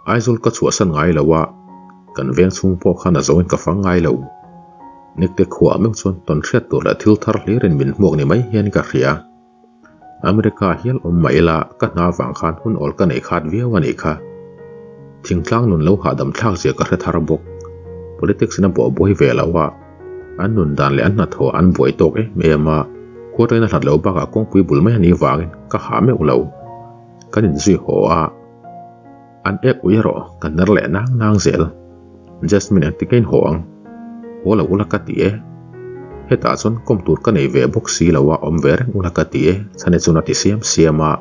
Aizawl ka chhuahsan ngai lo a, kan veng chhung pawh khan a zoin ka fang ngai lo. Nikte khuaah meuh chuan tawn hriat tur leh thil thar hlirin min hmuak ni mai hian ka hria. America hial awm mah ila ka hna vang khan hun awl ka neih khat viau a nih kha. Thingtlang nun lo hahdam thlak zia ka hre thar bawk. Politics in a bawh buai ve lo a, an nun dan leh an hnathawh an buai tawk em em a, khuatrain a hlat lo bakah kawngpui bul mai a nih vangin ka hah meuh lo. Kan inzui haw a. An ek ui erawh ka ner leh nang nang zel. Jasmine engti ka inhaw ang? Haw lo ula ka ti e. Hetah chuan kawm tur ka nei ve bawk si lo a, awm ve reng ula ka ti e, Chhane chuan a ti siam siam a.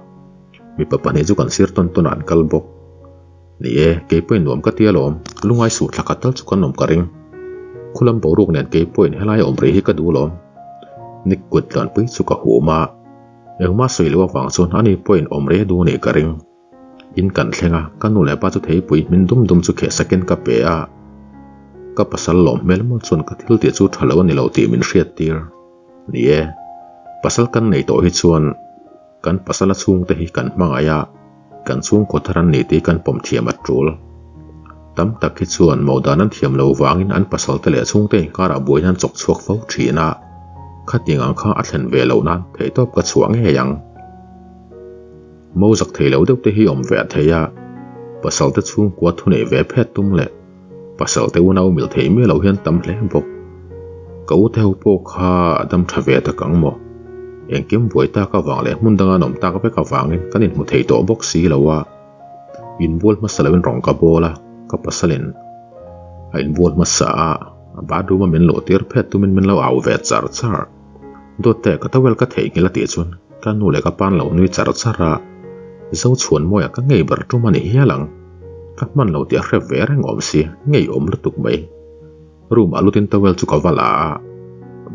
Mipa pahnih chu kan sir tawn tawn ah an kal bawk. Ni e, keipawhin nuam ka ti alawm, lungai suh thla khat tal chu kan awm ka ring. Khulam boruak nen keipawhin helai awm rih hi ka duh alawm. Nick kut tluanpui chu ka hum a, engmah sawi loh avang chuan ani pawhin awm rih a duh anih ka ring. In kan thleng a, ka nu leh pa chu theipui hmin dum dum chu kheh sakin ka pe a. Ka pasal lawm hmel mawl chuan ka thil tih chu tha lo a ni lo tih min hriat tir. Ni e, pasal kan nei tawh hi chuan kan pasala chhungte hi kan hmangaih a, kan chhungkaw thar an nih tih kan pawm thiam a tul. Tam tak hi chuan mo dan an thiam lo vangin an pasalte leh chhungte inkarah buaina an chawk chhuak fo thin a, khatiang ang kha a thlen ve loh nan theihtawp ka chhuah ngei ang. Mo zak thei lo deuh te hi awm ve a thei a, pasal te chhungkua thu neih ve phet tum leh pasal te unau mil thei miah lo hian tam hle bawk. Ka u te ho pawh kha a dam tha ve tak ang maw? Engkim buai tak avang leh hmun danga an awm tak vek avangin kan inhmu thei tawh bawk si lo a. Inbual hmasa loin rawng ka bawl a, ka pasalin a inbual hmasa a, bathroom a min luh tir phet tumin min lo au ve char char. Dawtte ka towel ka theihnghilh a tih chuan ka nu leh ka pa an lo nui char char a, Zochhuanmawia ka ngei ber tum a ni hial ang. Ka hman lo tih a hrep ve reng awm si, ngei awm lutuk mai. Room ah lutin towel chu ka va la a,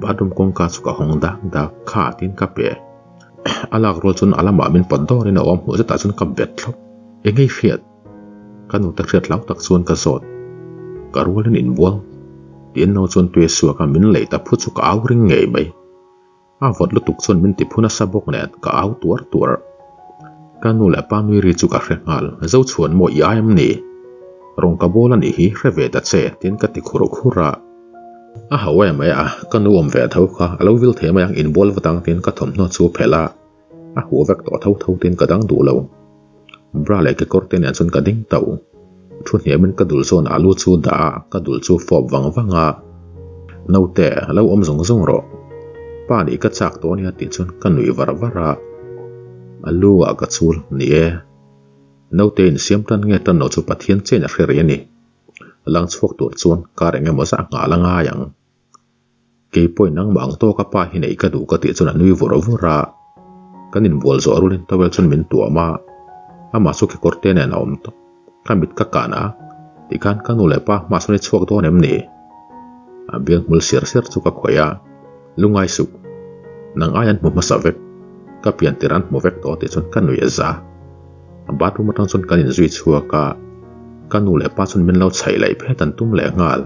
bathroom kawngka chu ka hawng dak dak, kha tiin ka pe. A lak rual chuan a lamah min pawt dawrin a awm hmuh zetah chuan ka bet thlawp. Engei hriat? Ka nute hriat hlau tak chuan ka zawt. Ka rualin inbual tiin no chuan tui a suak a, min lei ta phu chu ka au ring ngei mai. A vawt lutuk chuan min ti phu nasa bawk nen ka au tuar tuar. Ka nu leh pa nui ri chu ka hre nghal, Zochhuan maw i ai em ni? Rawng ka bawl a nih hi hre ve ta che tiin ka ti khur khur a. A hau em mai a, ka nu awm ve tho kha a lo vil thei mai ang inbual vat ang tiin ka thawmhnaw chu phelh a. A huh vek tawh tho tho tin ka dang duh lo. Bra leh kekawr te nen chuan ka ding tauh. Thu hniamin ka dul zawn alu chu dah a, ka dul chu fawp vang vang a. Naute, lo awm zung zung rawh. Pa nih ka chak tawh ania tih chuan ka nuih var var a. Alu ah ka chul, ni e. Naute insiam tan nge tan lo chu Pathian chiahin a hre rih a ni. Lang chhuak tur chuan kar eng emaw zah nghal a ngai ang. Kei pawhin nangmah ang tawka pa hi neih ka duh ka tih chuan a nui vur vur a, kan inbual zawh rulin towel chuan min tuam a, amah chu kekawr te nen a awm tawp. Ka mit ka kan a, tikhan ka nu leh pa hma sawn i chhuak dawn em ni? A biang hmul siar siar chu ka khawih a, lungai suh, nang ai an hmu hmasa vek, ka pian tir an hmu vek tawh tih chuan ka nui a za. Bathroom atang chuan kan inzui chhuak a, ka nu leh pa chuan min lo chhaih laih phet an tum leh nghal.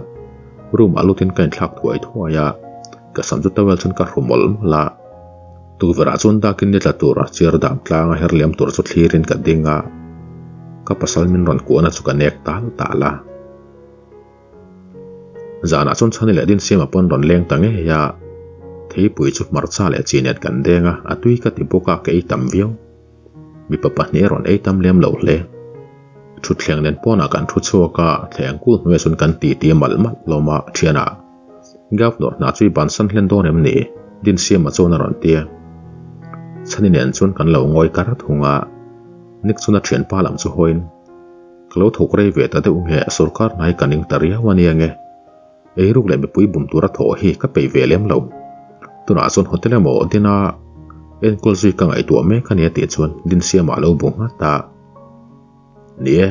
Room ah lutin ka inthlak thuai thuai a, ka sam chu towel chuan ka hru mawlh mawlh a. Tukverh ah chuan dakin ni tla tur chair dam tlang a her liam tur chu thlirin ka ding a, ka pasal min rawn kuahna chu ka nek tal tal a. Zanah chuan Chhani leh Dinsiama pawn rawn leng ta ngei a, theipui chu hmarcha leh chi nen kan deng a, a tui ka ti bawk a, ka ei tam viau. Mipa pahnih a rawn ei tam lem lo hle. Thutthleng nen pawnah kan thu chhuak a, thleng kul hnuaiah chuan kan titi malh malh hlawm a, thianah, Governor hna chu i bansan hlen dawn em ni? Dinsiama chuan a rawn ti a. Chhani nen chuan kan lo ngawi kar thung a, Nick chuan a thianpa lam chu hawiin, Ka lo thawk rei ve ta deuh nge, sorkar hna hi ka ning ta riau a nia nge? Eiruk leh mipui bum tura thawh hi ka peih ve lem lo. Tunah chuan hotel emaw dina enkawl zui ka ngaihtuah mek a nia tih chuan Dinsiama a lo bu nghat a. Ni e,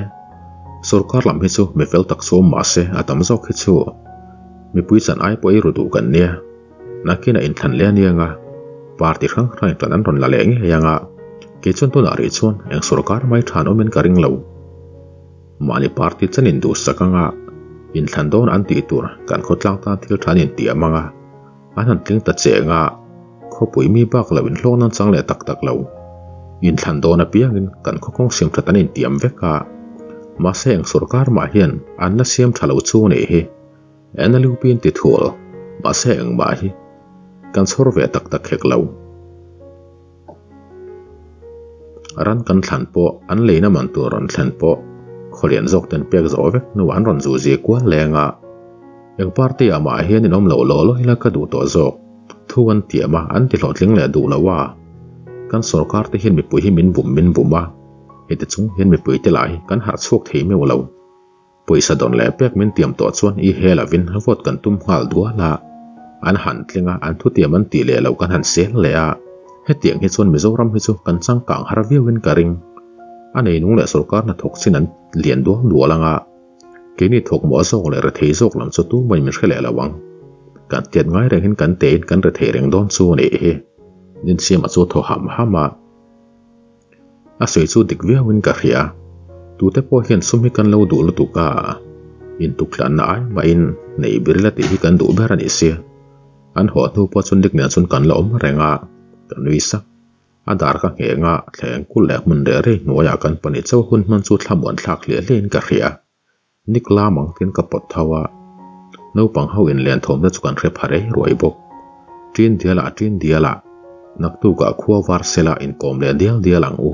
sorkar lam hi chu mi fel tak chu awm mah se a tam zawk hi chu mipui chan ai pawh eiru duh kan nia. Nakinah inthlan leh a nia nga, party hrang hrang in tlan an rawn la leh ngei ang a, kei chuan tunah rih chuan eng sorkar mai than awmin ka ring lo. Mahni party chan in duhsak anga inthlan dawn an tih tur kan khawtlang tan thil tha an intiam anga an han tling ta cheng a, khawpui mi bak lo inhlawk nan chang leh tak tak lo. Inthlan dawn apiangin kan khaw kawng siam that an intiam vek a. Mahse eng sorkar mah hian an la siam tha lo chu a nih hi. NLUP in ti thul, mahse engmah hi kan chhawr ve tak tak hek lo. Ran kan thlan pawh an leina man tur rawn thlen pawh khawlian zawk ten pek zawh vek hnuah an rawn zuzi kual leng a. Eng party ah mah hian in awm loh law law ila ka duh tawh zawk. Thu an tiam a, an ti hlawhtling leh duh lo a. Kan sorkar te hian mipui hi min bum min bum a, heti chung hian mipui te lah hi kan harh chhuak thei meuh lo. Pawisa dawn leh pek min tiam tawh chuan i he lovin vote kan tum nghal dual a, an han tling a, an thutiam an tih leh loh kan han sel leh a, hetiang hi chuan Mizoram hi chu kan changkang har viauin ka ring. A neinung leh sorkar hnathawk chin an lian dual dual ang a, keini thawkmawh zawk leh rethei zawk lam chu tumah min hre leh lo ang. Kan tiat ngai rengin kan tein kan rethei reng dawn chu a nih hi. Ninsiama chu a thaw ham ham a. A sawi chu dik viauin ka hria. Tute pawh hian sum hi kan lo duh lutuk a, intukhlanna ai mahin nei bir ila tih hi kan duh ber a ni si. An haw hnu pawh chuan dik nen chuan kan la awm reng a, ka nui sak. A dar ka ngheng a, thleng kul leh hmun reh rei hnuaiah kan pahnih chauh hun hman chu thlamuan thlak hliah hliahin ka hria. Nik lam ang tin ka pawt tho a, naupang ho in len thawmna chu kan hre pha rei ruai bawk. Ṭin dial ah ṭin dial ah, naktukah khua var sela inkawm leh dial dial ang u.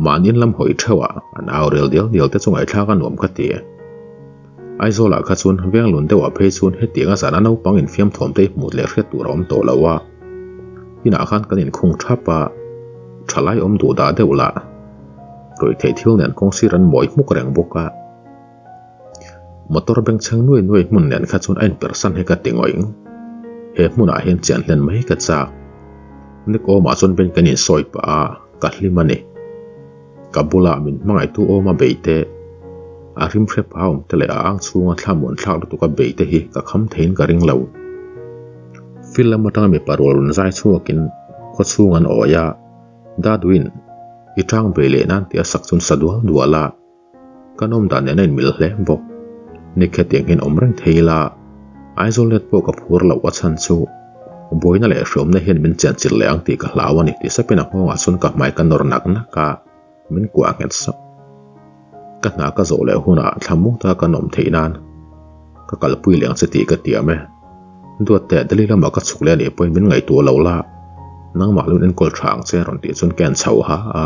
Mahni in lam hawi theuh ah an au rel dial dial te chu ngaihthlak a nuam ka ti. Aizawl ah kha chuan veng lun deuh ah phei chuan hetiang a zan a naupang infiam thawm te hi hmuh leh hriat tur a awm tawh lo a. Inah khan kan inkhung thap a, thalai awm duh dah deuh lah. Ruih theih thil nen kawng sir an mawi hmuk reng bawk a. Motor bengchheng nuai nuai hmun nen kha chuan a inpersan hi ka ti ngawih. He hmunah hian chian hlen mai ka chak. Nick awmah chuan beng kan insawi pah a, ka hlim a ni. Ka bulah min hmangaihtu awma bei te, a rim hre pha awm te leh a ang chhunga thlamuan thlak lutuk a bei te hi ka kham theiin ka ring lo. Field lam atanga mipa rual rawn zai chhuakin khawchhung an awi a. Daduin, I tang ve leh nan tih a sak chuan sa dual dual a, kan awm dan nen a inmil hle bawk. Ni khetiang hian awm reng thei ila, Aizawl let pawh ka phur loh a chhan chu buaina leh hriawmna hian min chenchilh leh ang tih ka hlau a ni tih sapin a nghawngah chuan ka hmai ka nawr nak nak a, min kuah nghet sak. Ka hna ka zawh leh hunah thlamuang taka kan awm theih nan ka kalpui leh ang che tih ka tiam e. Duatte, Delhi lamah ka chhuk leh a nih pawhin min ngaihtuah lo la, nangmah lo in enkawl tha ang che rawn tih chuan ka en chho ha a,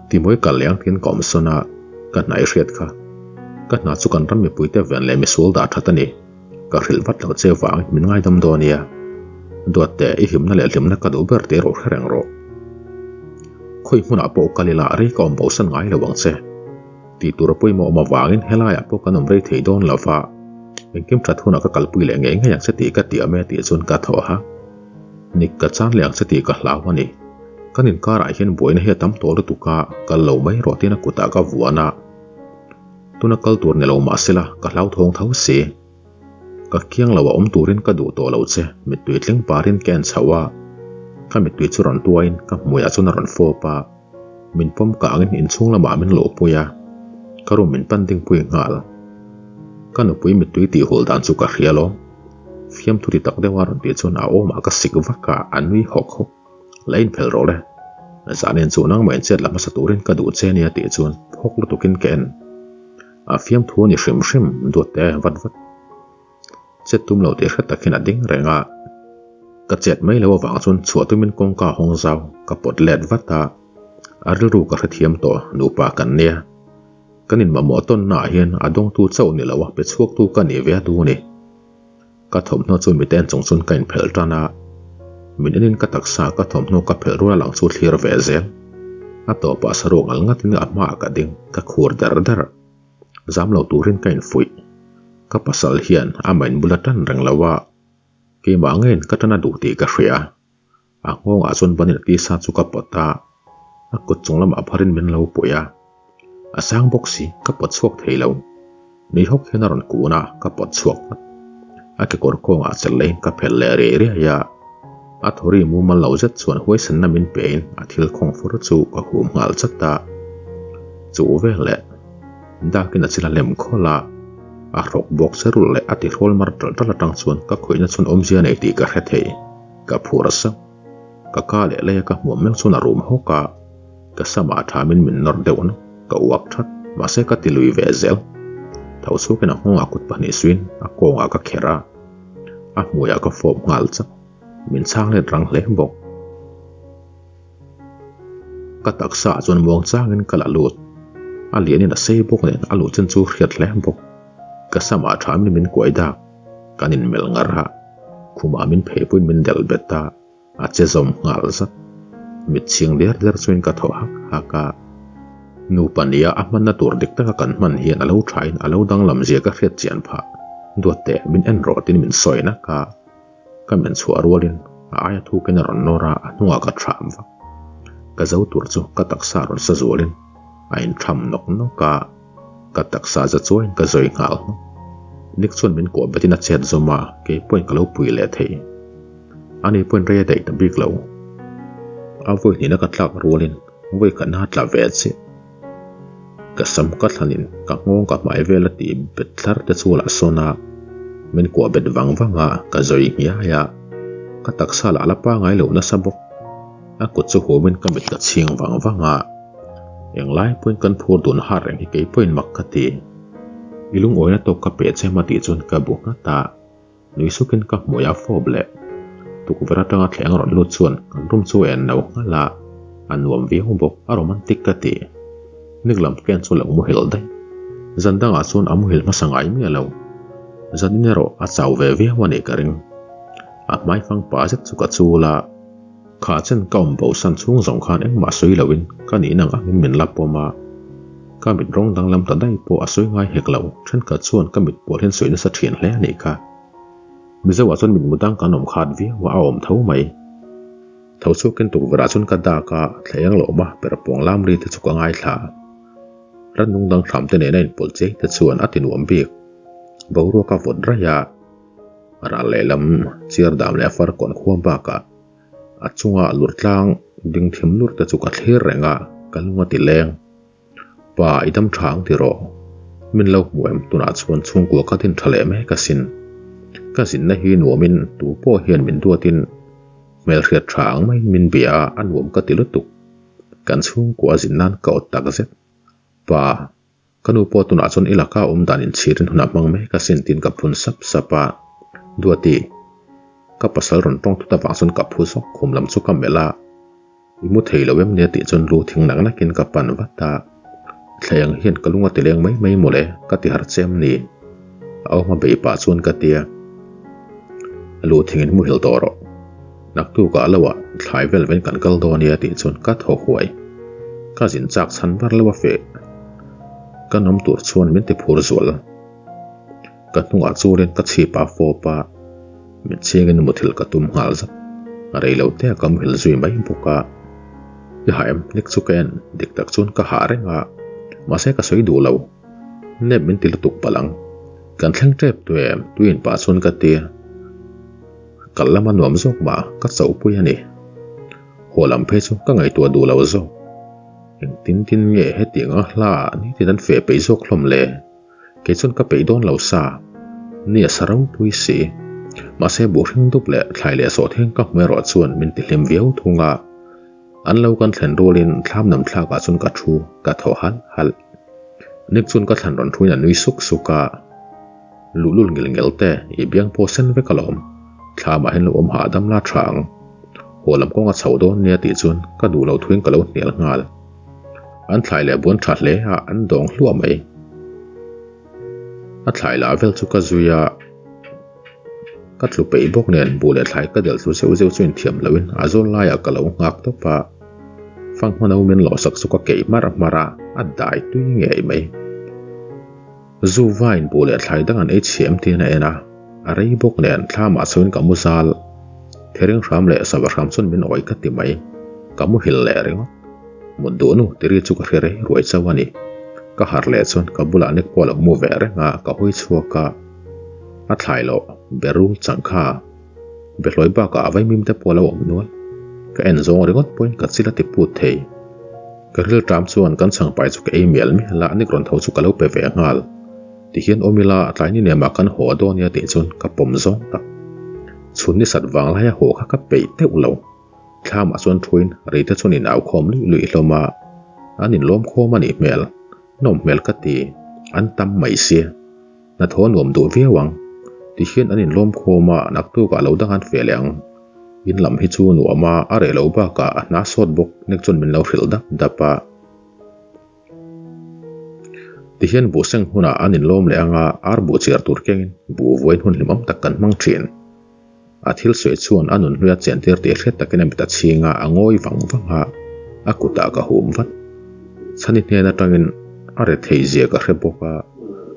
timawi kal leh ang tiin ka awm sawn a, ka hna i hriat kha. Ka hna chu kan ram mipuite ven leh misual dah that a ni. Ka hrilh vat lo che vangin min ngaidam dawn nia. Duatte, i hlimna leh hlimna ka duh ber tih erawh hre reng rawh. Khawi hmunah pawh kal ila rei ka awm bosan ngai lo ang che. Tih tur a pawimawh awm avangin helaiah pawh kan awm rei thei dawn lo va, engkim that hunah ka kalpui leh ngei ngei ang che tih ka tiam e tih chuan ka thaw ha. Nik ka chan leh ang che tih ka hlau a ni. Kan inkarah hian buaina hi a tam tawh lutuk a, kal lo mai rawh tiin a kutah ka vuan a. Tuna kal tur ni lo mah sela ka hlauthawng tho si. Ka kiang lo a awm turin ka duh tawh lo che, mittui tling parin ka en chhoh a. Ka mittui chu rawn tuain ka hmuiah chuan a rawn fawp a. Min pawm kangin inchhung lamah min luhpui a, ka room min pan dingpui nghal. Ka nupui mittui tih hul dan chu ka hria lo. Fiamthu ti tak deuha rawn tih chuan a awmah ka sik vak a, a nui hawk hawk. La inphelh rawh le. Zanin chu nangmah inchet la hmasa turin ka duh che nia tih chuan phawk lutukin ka en. A fiamthu a ni hrim hrim duat te vat vat. Chet tum lo tih hret takin a ding reng a. Ka chet mai lo avang chuan chhuah tumin kawngka hawng zau ka pawt let vat a. A rilru ka hrethiam tawh nupa kan nia. Kan inmamawh tawnnaah hian a dawngtu chauh ni lo a pe chhuaktu ka nih ve a duh a ni. Ka thawmhnaw chu miten chung chuan ka inphelh tan a, min enin ka taksa ka thawmhnaw ka phelh rual ang chu thlir ve zel. A tawpah saruak ngal ngatin a hmaah ka ding, ka khur der der. Zam lo turin ka infuih. Ka pasal hian amah in bul a tan reng lo a, keimah ngeiin ka tan a duh tih ka hria. A nghawngah chuan banin a tisa chu ka pawt a, a kut chung lamah pharin min lo puih a. A sang bawk si, ka pawt chhuak thei lo. Nui hawk hian a rawn kun a, ka pawt chhuak vat. A kekawr kawngah chelh lehin ka phelh leh riai riai a. A thawri mumal lo zet chuan huaisanna min pein a thil khawng fur chu ka hum nghal chat a. Chu veleh dakin a chil a lem khawlh a, a hrawk bawk che rulh leh a ti hrawl mar ṭalh ṭalh aṭang chuan ka khawihna chuan awmzia nei tih ka hre thei. Ka phur a sak. Ka ka leh leia ka hmuam meuh chuan a rum hawk a, ka samah thamin min nawr deuh nawk, ka uak that. Mahse ka ti lui ve zel. Tho chhuakin a nghawngah kut pahnih suin a kawngah ka kherh a, a hmuiah ka fawp nghal chak. Min chhang let rang hle bawk. Ka taksa ah chuan muang changin ka la lut. A lianin a sei bawk nen a luh chin chu hriat hle bawk. Ka samah thamin min kuai dak. Kan inmelh ngar a, khumah min pheipuiin min delh bet a. A che zawm nghal zat. Mit chhing der der chuin ka thaw hak hak a. Nupa nia a hmanna tur dik taka kan hman hian a lo thain a lo danglam zia ka hriat chian phah. Duatte, min en rawh tiin min sawi nak a. Ka men chhuah rualin a aia thukin a rawn nawr a, a hnungah ka thram vak. Ka zo tur chu ka taksa rawn sa zualin a inthram nawk nawk a. Ka taksa za chuain ka zawi nghal hnawk. Nick chuan min kuah betin a chet zawm a, kei pawhin ka lo pui leh thei. Ani pawhin rei a daih ta bik lo. A vawi hnihna ka tlak rualin vawi khatna a tla ve chiah. Ka sam ka thlanin ka nghawng ka hmai vel a tih bet thlar te chu lah sawn a, min kuah bet vang vang a, ka zawi nghiai a. Ka taksa lah la pangai lo nasa bawk. A kut chu humin ka mit ka chhing vang vang a. Englai pawhin kan phur dun har reng hi kei pawhin mak ka ti. I lungawina tawk ka pe che ma tih chuan ka bu nghat a, nui sukin ka hmui a fawp leh. Tukverh atanga thleng rawn lut chuan kan room chu a en no nghal a, a nuam viau bawk, a romantic ka ti. Nik lam ken chu lo muhil daih. Zan dangah chuan a muhil hmasa ngai miah lo. Zan in erawh a chau ve viau a nih ka ring. A hmaifang pa zet chu ka chul a. Kha chen ka awm bo san chhung zawng khan engmah sawi loin ka nihna ang angin min la pawm a. Ka mit rawng danglam ta daih pawh a sawi ngai hek lo, thenkhat chuan ka mit pawl hian sawi nasa thin hle a nih kha. Mizo ah chuan mitmu dang kan awm khat viau a, a awm tho mai. Tho chhuakin tukverh ah chuan ka dak a, thla eng lo mah per puang lam ri te chu ka ngaithla. Rannung dang hram te nena inpawlh chei te chuan a ti nuam bik. Boruak a vawt raih a. Ral lehlam chiar dam leh a far kawn khuam bakah a chunga lur tlang ding thim lur te chu ka thlir reng a, ka lung a ti leng. Pa, i dam tha ang tiraw? Min lo hmu em tunah chuan chhungkua ka din tha leh mek asin. Ka zinna hi nuamin tu pawh hian min duatin hmelhriat tha ang maiin min bia a, a nuam ka ti lutuk. Kan chhungkua zin nan ka awt takzet. Pa. Ka nu pawh tunah chuan i laka awm dan inchhirin hunah hmang mek asin tiin ka phun sap sap a. Duati, ka pasal rawn tawng thut avang chuan ka phu zawk khum lam chu ka melh a. I mu thei lo em nia tih chuan lu thing nak nakin ka pan vat a. Thleng hian ka lung a ti leng mai mai mawle, ka ti harh che em ni? A awm a bei pah chuan ka ti a. Lu thingin muhil tawh rawh. Naktukah lo ah thlai vel ven kan kal dawn nia tih chuan ka thaw huai. Ka zin chak chhan bar lo a feh. Ka nawm tur chuan min ti phur zual. Ka hnungah churin ka chhip a fawp a, mit chhingin muthilh ka tum nghal zat. Rei lo te a ka muhil zui mai bawk a. I hah em? Nik chu ka en dik tak chuan ka hah reng a, mahse ka sawi duh lo. Nep min ti lutuk palh ang. Kan thleng tep tu em? Tuiin pah chuan ka ti. Kal lama nuam zawk mah ka chauhpui a ni. Haw lam phei chu ka ngaihtuah duh lo zawk. Engtin tin nge hetiang anga hla ah nitin an feh peih zawk hlawm le? Kei chuan ka peih dawn lo sa. Ni a sa ropui si. Mahse buh hring dup leh thlai leh sawhtheng ka hmu erawh chuan min ti hlim viau thung a. An lo kan thlen rualin thlam nam thlakah chuan ka thu ka thaw halh halh. Nick chuan ka thlan rawn thuin a nui suk suk a. Luhlul ngil ngel te i biang pawh sen vek alawm. Thlamah hian lo awm hahdam la tha ang. Haw lam kawng a chho dawn nia tih chuan ka duh lo thuin ka lo hnial nghal. An thlai leh buan tha hle a, an dawng hluah mai. A thlai lah vel chu ka zui a. Ka tlu peih bawk nen buh leh thlai ka delh thlu zeuh zeuh chu inthiam loin a zawl laiah ka lo nghak tawp a, fanghma no min lawhsak chu ka keih hmar hmar a, a dai tui ngei mai. Zu vain buh leh thlai dang an ei chhiam tiin a en a, a rei bawk nen thlamah chuan ka mu zal. Thering hram leh sava hram chuan min awi ka ti mai, ka muhil leh ringawt. Mut duh nu tiri chu ka hre rei ruai chauh a ni. Ka harh leh chuan ka bulah nek pawh a lo mu ve reng a, ka hawi chhuak a. A thlai loh, berul chang kha. Behlawi bakah a vaimim te pawh a lo awm nual. Ka en zawng ringawt pawhin ka chil a ti put thei. Ka rilṭam chuan kan chhangpai chu ka ei mial mial a, nik rawn tho chu ka lo pe ve nghal. Tihian awm ila tlai ni nemah kan haw dawn nia tih chuan ka pawm zawng tak. Chhun ni sat vang laia haw kha ka peih deuh lo. Thlamah chuan thuin rei te chuan inau khawm luih luih hlawm a, an inlawm khawm a nih hmel. Nawm hmel ka ti, an tam mai sia. Hnathawh a nuam duh viau ang. Tihian an inlawm khawm a, naktukah lo dang an feh leh ang. In lam hi chu nuam a, a reh lo bakah a hna sawt bawk nek chuan min lo hrilh dap dap a. Tihian buh seng hunah an inlawm leh ang a, ar buh chiar tur kengin buh vuain hun hlimawm tak kan hmang thin. A thil sawi chuan a nunhlui a chentir tih hriat takin a mit a chhing a, a ngawi vang vang a, a kutah ka hum vat. Chhani hnen atangin a re thei zia ka hre bawk a,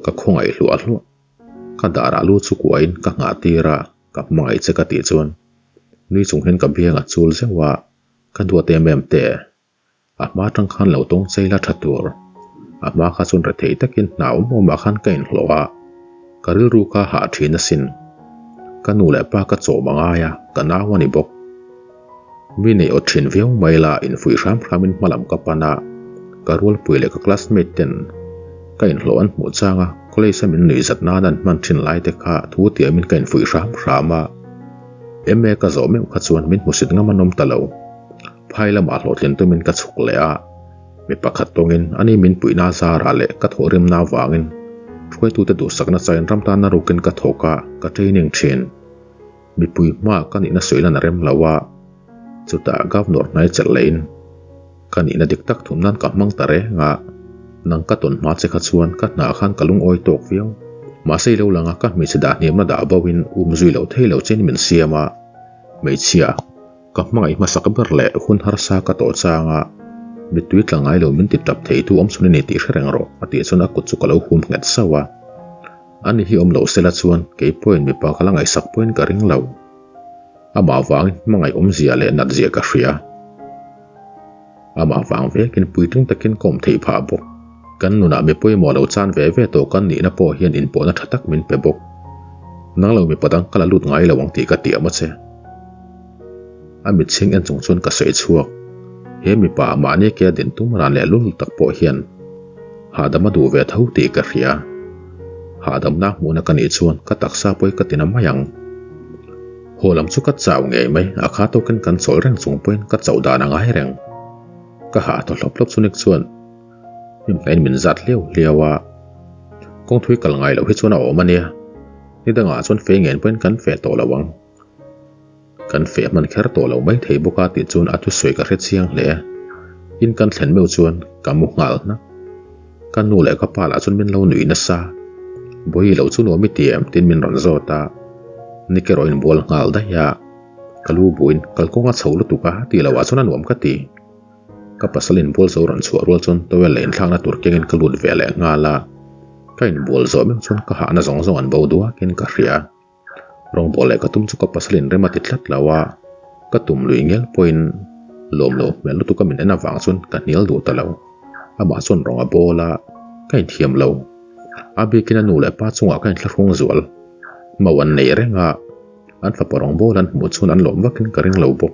ka khawngaih hluah hluah. Ka darah lu chu kuahin ka nghah tir a, ka hmangaih che ka tih chuan nui chung hian ka biang a chul zeuh a, ka duat em em teh. A hma atang khan lo tawng chei la tha tur. A hma kha chuan rethei takin hna awm awmah khan ka inhlawh a, ka rilru kha hah thin asin. Ka nu leh pa ka chawm a ngai a, ka nau a ni bawk. Mi nei awt thin viau mai la infuih hram hramin hma lam ka pan a, ka rualpui leh ka classmate ten ka inhlawh an hmuh chang a, college a min nuih zat nan an hman thin lai te kha thu tiamin ka infuih hram hram a. MA ka zawh meuh kha chuan min hmusit ngam an awm ta lo. Phai lamah hlawhtlin tumin ka chhuk leh a, mi pakhat tawngin ani min puihna zarah leh ka thawhrimna avangin hruaitute duhsakna chain ram tana rukin ka thawk a, ka training thin. Mipui hmaah ka nihna sawi lan a rem lo a, chutah Governor hnai chelh lehin ka nihna dik tak thum nan ka hmang ta reng a, nang ka tawn hma che kha chuan ka hnaah khan ka lungawi tawk viau. Mahse i lo lang a, ka hmeichhe dah hniamna dah bo in um zui loh thei lo chein min siam a, hmeichhia. Ka hmangaih hmasak ber leh hun harsa ka tawh chang a, mittui tla ngai lo min ti tap thei tu awm chhun i ni tih hre reng rawh a tih chuan a kut chu ka lo hum nghet sauh a. Ani hi awm loh sela chuan kei pawhin mipa ka la ngaihsak pawhin ka ring lo. Amah vangin hmangaih awmzia leh nat zia ka hria. Amah vang vekin puitling takin ka awm theih phah bawk. Kan nunah mi pawimawh lo chan ve ve tawh kan nihna pawh hian inpawhna tha tak min pe bawk. Nang lo mipa dang ka la lut ngai lo ang tih ka tiam a che. A mitchhing en chung chuan ka sawi chhuak. He mipa mahni ke a din tum ran leh lul tak pawh hian hahdam a duh ve tho tih ka hria. Hahdamna hmuhna ka nih chuan ka taksa pawh hi ka tina mai ang. Haw lam chu ka chau ngei mai, a kha tawkin kan chawl reng chung pawhin ka chauh dan a ngai reng. Ka hah thaw hlawp hlawp chu nik chuan hnim hnaiin min zat hliau hliau a, kawng thui kal ngai loh hi chuan a awm a nia, ni dangah chuan fei ngen pawhin kan feh tawh lo ang. Kan feh hman kher tawh lo mai thei bawk a tih chuan a thusawi ka hre chiang hle. In kan thlen meuh chuan ka mu nghal hnak. Ka nu leh ka pa lah chuan min lo nui nasa. Bawihi lo chu nuam i ti em? Tiin min rawn zawt a. Nick erawh in bual nghal daih a. Ka lu buin kalkawng a chho lutuk a tih loh ah chuan a nuam ka ti. Ka pasal inbual zo rawn chhuah rual chuan towel leh inthlakna tur kengin ka lut ve leh nghal a. Ka inbual zawh meuh chuan ka hahna zawng zawng an bo duakin ka hria. Rawngbawl leh ka tum chu ka pasal in rem a ti tlat lo a, ka tum lui ngel pawhin lawm lo hmel lutuk a min en avang chuan ka hnial duh ta lo. Amah chuan rawng a bawl a, ka inthiam lo. A bikin a nu leh pa chungah ka inthlahrung zual. Mau an nei reng a, an fapa rawngbawl an hmuh chuan an lawm vakin ka ring lo bawk.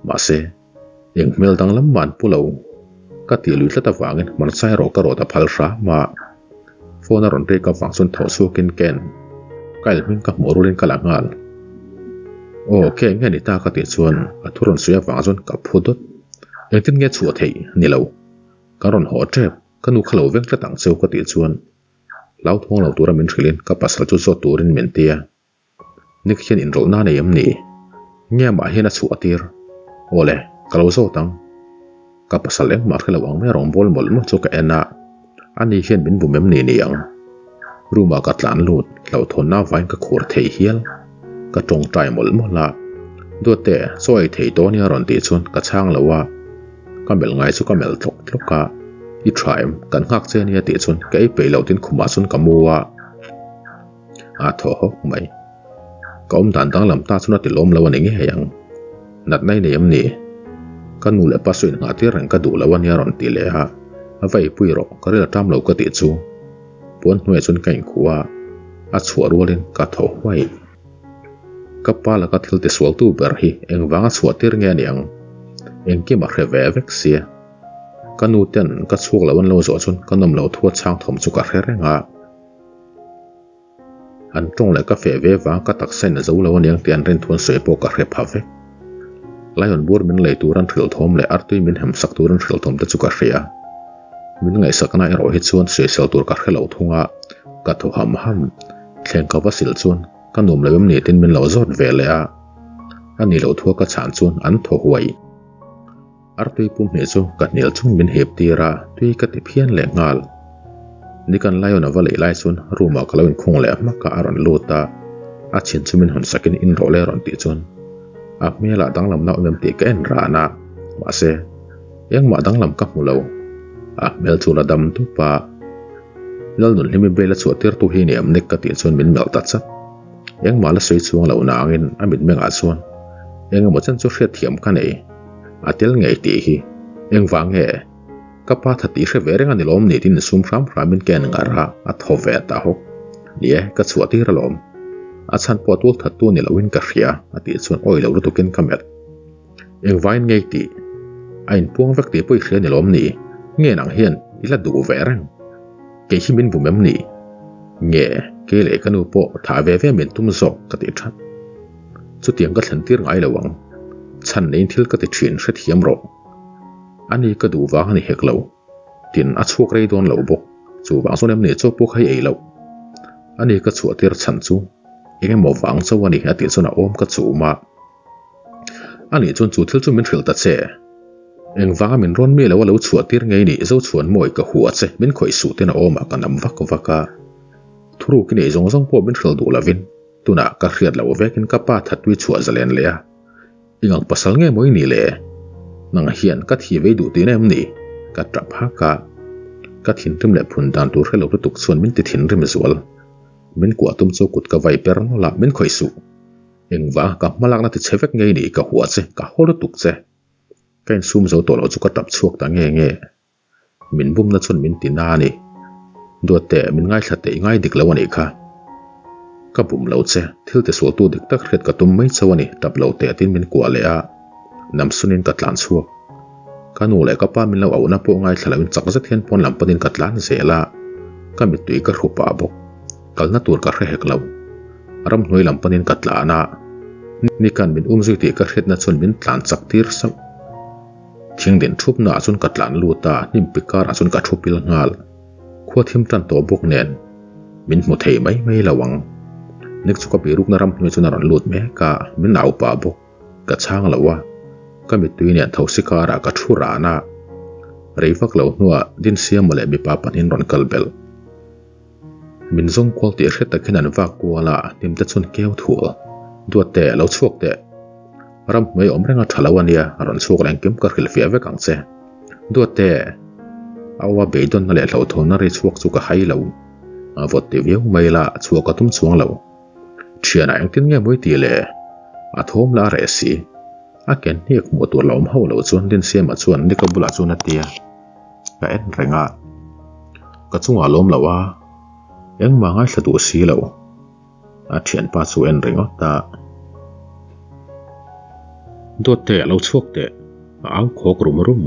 Mahse. Eng hmel danglam mah an pu lo. Ka tih lui tlat avangin hmarcha erawh ka rawt a phal hram a. Phone a rawn rik avang chuan thaw chhuakin ka en. Ka el hming ka hmuh rualin ka la nghal. Aw, ke eng nge ni ta ka tih chuan a thu rawn sawi avang chuan ka phu dawt. Engtin nge chhuah theih ni lo. Kan rawn haw tep, ka nu kha lo veng tlat ang cheu ka tih chuan hlauthawng lo tura min hrilhin ka pasal chu zawt turin min ti a. Nick hian inrawlhna a nei em ni? Nge amah hian a chhuah a tir? Awle, ka lo zawt ang. Ka pasal engmah hre lo ang mai rawn bawl mawlh mawlh chu ka en a, ani hian min bum em ni ni ang? Room ah ka tlan lut, hlauhthawnna avangin ka khur thei hial. Ka tawngtai mawlh mawlh a, Duatte, chaw ei thei tawh ania rawn tih chuan ka chhang lo a, ka melh ngai chu ka melh tlawk tlawk a, I tha em? Kan nghak che ania tih chuan ka ei peih loh tin khumah chuan ka mu a. A thaw hawk mai. Ka awm dan danglam ta chuan a ti lawm lo a ni ngei ang. Natna i nei em ni? Ka nu leh pa saw inngah tir reng ka duh lo a nia rawn ti leh a, a va eipui rawh, ka ril a ṭam lo ka tih chu. Puan hnuaiah chuan ka inkhuh a, a chhuah rualin ka thaw huai. Ka pa laka thil tisualtu ber hi engvanga chhuah tir nge a ni ang? Engkim a hre ve vek sia. Ka nu ten ka chhuak lo an lo zawh chuan ka nawm loh thu a chhang thawm chu ka hre reng a. An tawng leh ka feh ve vang ka taksa in a zo lo aniang tih an rin thu an sawi pawh ka hre pha vek. Lion bur min lei tur an hrilh thawm leh artui min hem sak tur an hrilh thawm te chu ka hria. Min ngaihsakna erawh hi chuan sawisel tur ka hre lo thung a, ka thaw ham ham. Thleng ka va sil chuan ka nuam lo em ni tin min lo zawt ve leh a. A ni loh thua ka chhan chuan an thaw huai. Artui pum hnih chu ka hnial chung min hip tir a, tui ka ti phian leh nghal. Nikan Lion a va lei lai chuan room ah ka lo inkhung leh hmak a, a rawn lut a. A chhin chu min hawn sakin in rawh le a rawn tih chuan a hmelah danglamna awm em tih ka en ran a, mahse engmah danglam ka hmu lo. A hmel chu la dam dup a, Lalnunhlimi bel a chhuah tirtu hi ni em Nick ka tih chuan min melh ta chat. Engmah la sawi chuang lo nangin a mitmengah chuan engemaw chen chu hriatthiam ka nei. A tel ngei tih hi engvang nge? Ka pa tha tih hre ve reng a ni lawm ni tiin insum hram hramin ka en ngar a, a thaw ve ta hawk. Ni e, ka chhuah tir alawm. A chhan pawh tual thattu ni loin ka hria a tih chuan awi lo lutukin ka melh. Engvain ngei tih? A inpuang vek tih pawh i hria ni lawm ni? Nge nang hian i la duh ve reng? Kei hi min bum em ni? Nge kei leh ka nu pawh thah ve ve min tum zawk ka ti that. Chutiang ka thlen tir ngai lo ang. Chhan neiin thil ka ti thin hrethiam rawh. Ani ka duh vang a ni hek lo. Tin a chhuak rei dawn lo bawk. Chuvang chuan em ni chaw pawh kha i ei loh. Ani ka chhuah tir chhan chu eng emaw vang chauh a ni a tih chuan a awm ka chum a. Ani chuan chu thil chu min hrilh ta che. Engvanga min rawn mi lo a lo chhuah tir ngei ni Zochhuan mawi ka hua che min khawih suh ten a awmah ka nam vak vak a. Thuruk i neih zawng zawng pawh min hrilh duh lovin tunah ka hriat loh vekin ka pa thatui chhuah zalen leh a. I ngang pasal nge maw i nih le? Nang hian ka thi vei duh tihna em ni? Ka tap hak a. Ka thinrim leh phun dan tur hre lo lutuk chuan min ti thinrim zual. Min kuah tum chu kut ka vai per nawlh a, min khawih suh. Engvang ka hmalakna ti chhe vek ngei ni ka hua che, ka haw lutuk che. Ka insum zo tawh loh chu ka tap chhuak ta nge nge. Min bumna chuan min ti na a ni. Duatte, min ngaithla teh i ngai dik lo a nih kha. Ka bum lo che, thil ti sualtu dik tak hriat ka tum mai chauh a ni, tap lo teh tiin min kuah leh a, namsunin ka tlan chhuak. Ka nu leh ka pa min lo auhna pawh ngaithla loin chak zet hian pawn lam panin ka tlan zel a, ka mittui ka hru pah bawk. Kalna tur ka hre hek lo. Ramhnuai lam panin ka tlan a, Nikan min um zui tih ka hriatna chuan min tlan chak tir sauh. Thing din thupna ah chuan ka tlan lut a, hnim pi karah chuan ka thu pil nghal. Khua thim tan tawh bawk nen min hmu thei mai mai lo ang. Nick chu ka birukna ramhnuai chuan a rawn lut mek a, min au pah bawk. Ka chhang lo a, ka mittui nen thosi karah ka thu ran a. Rei vak lo hnuah Dinsiama leh mipa pahnihin rawn kal belh. Min zawng kual tih hre takin an vak kual a, hnim te chuan keu thul. Duat teh, lo chhuak teh. Ram hnuai awm reng a tha lo a nia, a rawn chhuak leh engkim ka hrilhfiah vek ang che. Duat teh. A aw a beidawnna leh hlauhthawnna ri chhuak chu ka hai lo. A vawt ti viau mai la, chhuah ka tum chuang lo. Thianah engtin nge mawi ti le? A thawm la a reh si. A ken hniak hmuh tur la awm ho lo chuan Dinsiama chuan Nika bulah chuan a ti a. Ka en reng a, ka chungah lawm lo a, engmah ngaithla duh si lo. A thianpa chu en ringawt a. Dawt teh a lo chhuak teh, a au khawk rum rum.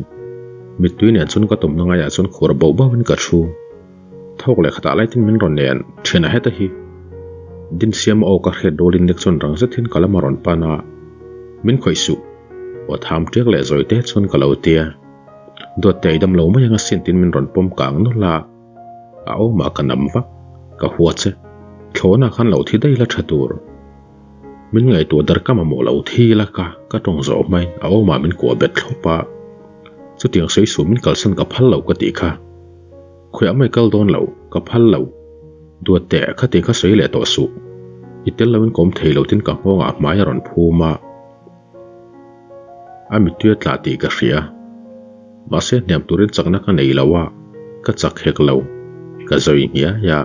Mittui nen chuan ka tawmna ngaiah chuan khur bauh bauhin ka thu. Thawk leh khatah laitin min rawn nen thian a heta hi. Dinsiama aw ka hriat rualin nek chuan rang zetin ka lam a rawn pan a, Min khawih suh, aw tham tiak leh zawi te chuan ka lo tia. Duatte i dam lo mai anga sin tiin min rawn pawm kang nawlh a, a awmah ka nam vak, ka hua che, thlawhna khan lo thi daih la tha tur. Min ngaihtuah dar ka mamawh lo thi la ka ka tawng zawh hmain a awmah min kuah bet thlawp a, chutiang sawi suh min kalsan ka phal lo ka tih kha. Khawiah mai kal dawn lo, ka phal lo. Duatte khati kha sawi leh tawh suh. I tel loin ka awm thei lo tin ka nghawngah hmai a rawn phum a. A mittui a tla tih ka hria. Mahse hniam turin chakna ka nei lo a, ka chak hek lo. Ka zawi nghiai a.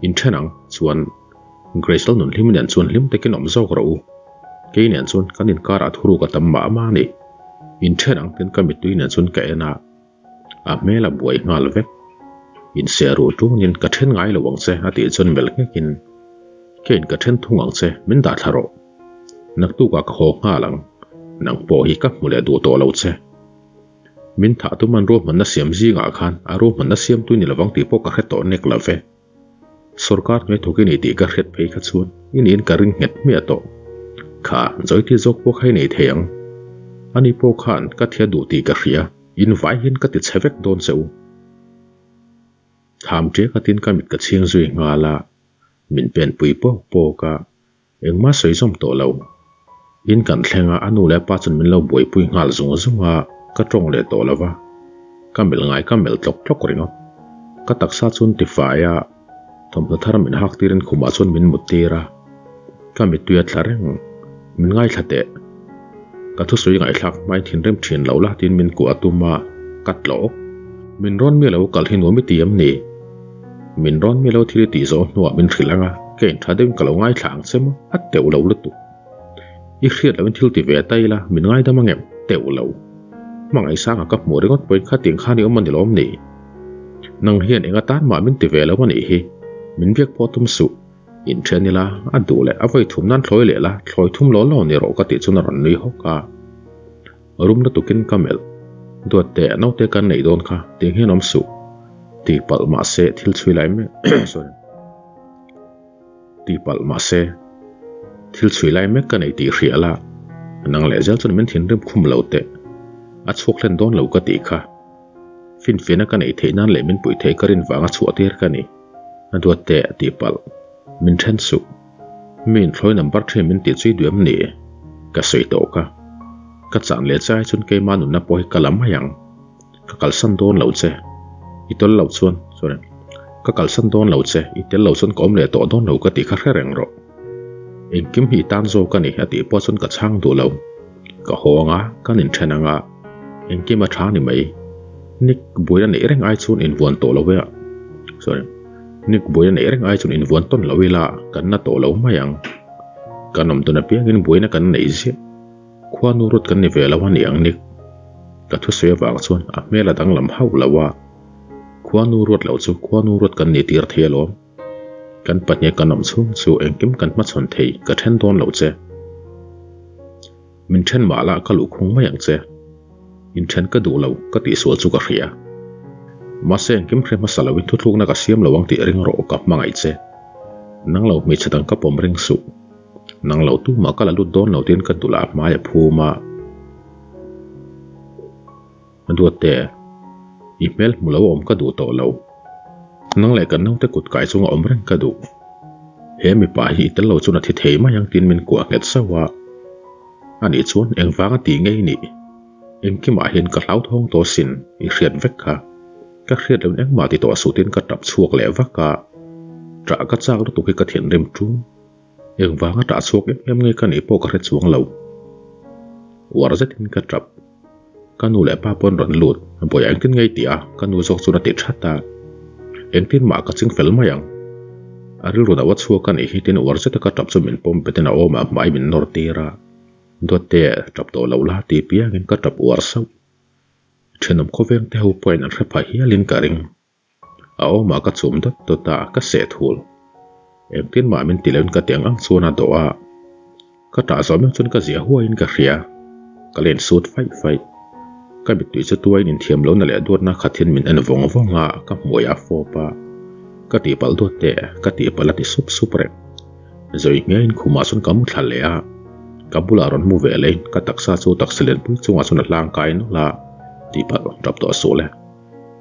Inthen ang chuan Grace Lalnun hlim nen chuan hlim takin awm zawk rawh u. Kei nen chuan kan inkarah thuruk a tam mah mah a ni. Inthen ang tin ka mittui nen chuan ka en a. A hmel a buai nghal vek. Inseh ruh tungin ka then ngai lo ang che a tih chuan melh nghekin, Keiin ka then thung ang che, min dah thla rawh. Naktukah ka haw nghal ang, nang pawh hi ka hmu leh duh tawh lo che. Min thah tuman ruahmanna siam zingah khan a ruahmanna siamtu ni lovang tih pawh ka hre tawh nek lo ve. Sorkar hnuai thawk i nei tih ka hriat phei kha chuan i niin ka ring nghet hmiah tawh. Kha, Joyte zawk pawh kha i nei thei ang. Ani pawh khan ka thia duh tih ka hria, in vai hian ka ti chhe vek dawn che u. Tham ṭiak atin ka mit ka chhing zui nghal a, min pen pui pawk pawk a, engmah sawi zawm tawh lo. In kan thleng a, a nu leh a pa chuan min lo buaipui nghal zung zung a, ka tawng leh tawh lo va, ka melh ngai ka melh tlawk tlawk ringawt. Ka taksa chuan ti fai a, thawmhnaw thar min hak tirin khumah chuan min mut tir a, ka mittui a tla reng, min ngaithla teh. Ka thusawi ngaihthlak hmain thinrim thin lo la tiin min kuah a tum a, ka tlawk. Min rawn mi lo kal hi nuam i ti em ni? Min rawn mi lo thil i tih zawh hnuah min hrilh ang a, ka intha deuhin ka lo ngaithla ang che maw? A teuh lo lutuk. I hriat loin thil ti ve ta ila min ngaidam ang em? Teuh lo. Hmangaihsanga ka hmuh ringawt pawhin khatiang khan i awm a ni lawm ni? Nang hian eng atan mah min ti ve lo a nih hi. Min biak pawh tum suh. Inthen ila, a duh leh a vawi thum nan thlawi leh la, thlawi thum law law ni rawh ka tih chuan a rawn nui hawk a. Rum lutukin ka melh. Duat teh, naute kan neih dawn kha, tiang hian awm suh. Tih palh mahse thil chhui lai mek sorry. Tih palh mahse thil chhui lai mek ka nei tih hria la, nang leh zel chuan min thinrim khum lo teh. A chhuak hlen dawn lo ka tih kha. Finfiahna ka neih theih nan leh min puih theih ka rin vanga chhuah tir ka ni. A duat teh a tih palh. Min then suh. Mi inthlawi number thin min tih chui duh em ni? Ka sawi tawh ka. Ka chan leh chai chuan keima nunna pawh hi ka la mai ang. Ka kalsan dawn lo che. I tel lo chuan, sorry. Ka kalsan dawn lo che, i tel lo chuan ka awm leh tawh dawn lo ka tih kha hre reng rawh. Engkim hi i tan zawk a ni a tih pawh chuan ka chhang duh lo. Ka haw anga, kan inthen anga, engkim a tha ni mai. Nick buaina neih reng ai chuan invuan tawh lo e a, sorry. Nick buaina neih reng ai chuan invuan tawn lo ila, kan na tawh lo mai ang. Kan awm dun apiangin buaina kan neih ziah. Khuanu rut kan ni ve lo a ni ang Nick. Ka thusawi avang chuan a hmel a danglam hauh lo a. Khuanu ruat loh chu khuanu ruat kan ni tir thei alawm. Kan pahnih kan awm chhung chu engkim kan hmachhawn thei ka then dawn lo che. Min then mah la ka luhkhung mai ang che. Inthen ka duh lo ka tihsual chu ka hria. Mahse engkim hre hmasa loin thuthlukna ka siam lo ang tih ring rawh ka hmangaih che. Nang lo hmeichhe dang ka pawm ring suh. Nang lo tumah ka la lut dawn lo tiin ka dulah hmai a phum a. Duatte, i hmel hmu lo a awm ka duh tawh lo. Nang leh kan naute kut kai chunga awm reng ka duh. He mipa hi i tel lo chuan a thi thei mai ang tiin min kuah nghet sauh a. Anih chuan engvanga tih ngei nih? Engkimah hian ka hlauthawng tawh sin, i hriat vek kha. Ka hriat loin engmah ti tawh suh tiin ka tap chhuak leh vak a. Ṭah ka chak lutuk hi ka thinrim ṭum. Engvanga ṭah chhuak em em nge ka nih pawh ka hre chuang lo. Uar zetin ka ṭap. Ka nu leh pa pawn rawn lut, Bawiah engtin nge i tih a? Ka nu zawk chuan a ti that a. Engtin mah ka ching fel mai ang. A rilru no a chhuak a nih hi tiin uar zeta ka ṭap chu min pawm betin a awmah hmai min nawr tir a. Duatte, ṭap tawh lo la ti piangin ka ṭap uar sauh. Ṭhenawm khawveng te ho pawhin an hre phah hialin ka ring. A awmah ka chum dawt dawt a, ka seh thul. Engtin mah min ti loin ka ti ang ang chuan a dawh a. Ka ṭah zawh meuh chuan ka ziah huaiin ka hria. Ka len sut faih faih. Ka mittui chu tuaiin inthiam lohna leh duatna khat hian min en vawng vawng a, ka hmuai a fawp a. Ka tihpalh duat teh, ka tihpalh a ti sup sup reng. Zawi ngeiin khumah chuan ka mu thla leh a. Ka bulah rawn mu ve leiin ka taksa chu taksa lianpui chungah chuan a hlangkai nawlh a, tihpalh ṭap tawh suh le.